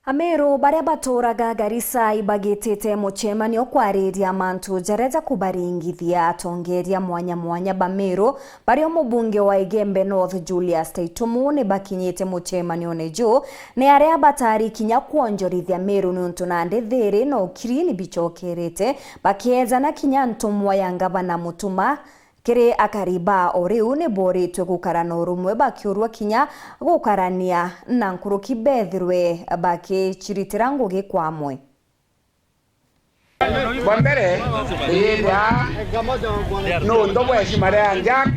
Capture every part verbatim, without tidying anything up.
Ameru baria baturaga Garissa ibagitite mucemanio kwariria mantu jaria jakubaringithia. Atongeria mwanya mwanya ba Meru, bario mubunge wa Igembe North Julius Taitumu, ni bakinyite mucemanione juu, ni aria batari kinya kwonjorithia Meru niuntu nandi thiri na ukiri ni bicokerete, bakiejana kinya ntumwa ya ngavana Mutuma. Kiri akari ba o riu ni boritwe gukara na urumwe, bakiurua kinya gukarania na nkuruki bethirwe bakiciritira ngugi kwa amwe. Bwa mbere, ndiyithia nuntu bwa heshima ria Jack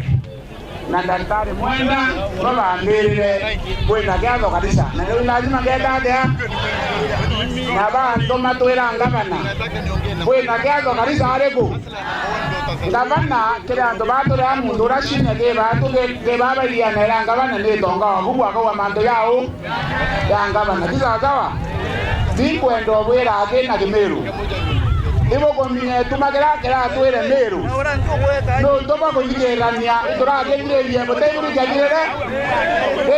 na Daktari Mwenda, babambirire kwina kiatho Garissa. Na riu lazima ngeta atia? Na bantu matwira ngavana, kwina kiatho Garissa ariku? Ngavana, kiri antu baa turi a muntu uria ciumia kibaa tu-, ki-, kibaa baigiana ira ngavana ni itonga waku bwakauga mantu jau ya ngavana. Ti sawasawa? Tinkwenda ubwira aki na Kimiru. Ibukuminya ituma kiria kiratwire Miru. Nuntu bwa kuthikirania, iturakithiririe buteithirikia kirire.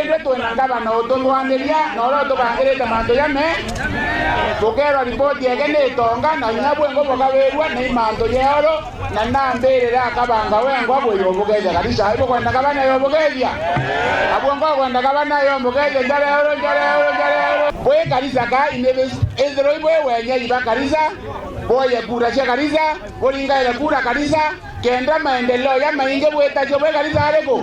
Indi twina ngavana ututhwaniria na uria utubangirite mantu jame. Tukeerwa ripoti yake ni itonga, na inya bwengwa bukawirua ni mantu jeeru, na nambirire akabanga wengwa bwija ubukethia Garissa. Ibukwenda gavana yobukethia? Abwengwa ukwenda gavana yomukethia? Njara euru, njara euru, njara euru. Bwi Garissa ka inibis-, ithirwa ibwi wenyei ba Garissa, bwoye kura cia Garissa, buringaire kura Garissa, kenda maendeleo jamaingi bwitacio bwi Garissa ariku?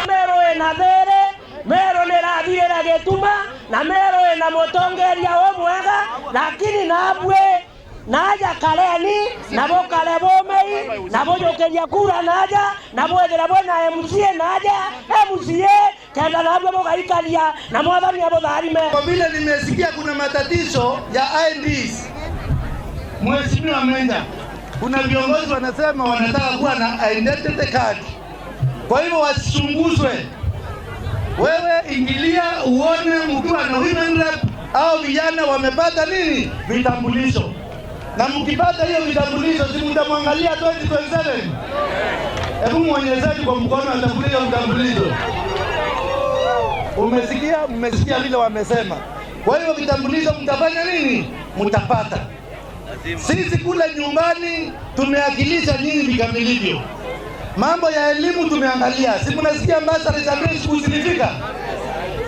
Meru ina thiri, Meru nirathirire gituma, na Meru ina mutongeria umwega, lakini nabwi naja kareni, na bukare bumei, na bujukiria kura naja, na bwithire bwina M C A naja, M C A, kenda nabwi bugaikaria, na Mwathani abutharime. Kwa vile nimesikia kuna matatizo ya I Ds, Mheshimiwa Meja, kuna viongozi wanasema wanataka kuwa na identity card. Kwa hivyo wasichunguzwe. Wewe ingilia uone mkiwa na women rep au vijana wamepata nini? Vitambulisho. Na mkipata hiyo vitambulisho, si mtamwangalia twenty twenty-seven? Hebu muonyesheni kwa mkono atakulia hiyo vitambulisho. Umesikia? Mmesikia vile wamesema. Kwa hiyo vitambulisho mtafanya nini? Mtapata. Sisi kule nyumbani tumewakilisha nyinyi vikamilivyo. Mambo ya elimu tumeangalia. Si mnasikia bursary za bei siku zilifika?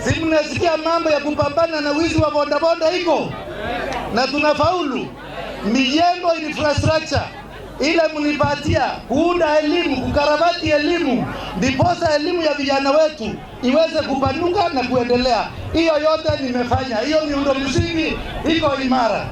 Si mnasikia mambo ya kupambana na wizi wa bodaboda iko? Na tunafaulu. Mijengo, infrastructure, ile mnipatia, kuunda elimu, kukarabati elimu, ndiposa elimu ya vijana wetu iweze kupanuka na kuendelea. Hiyo yote nimefanya. Hiyo miundo msingi iko imara.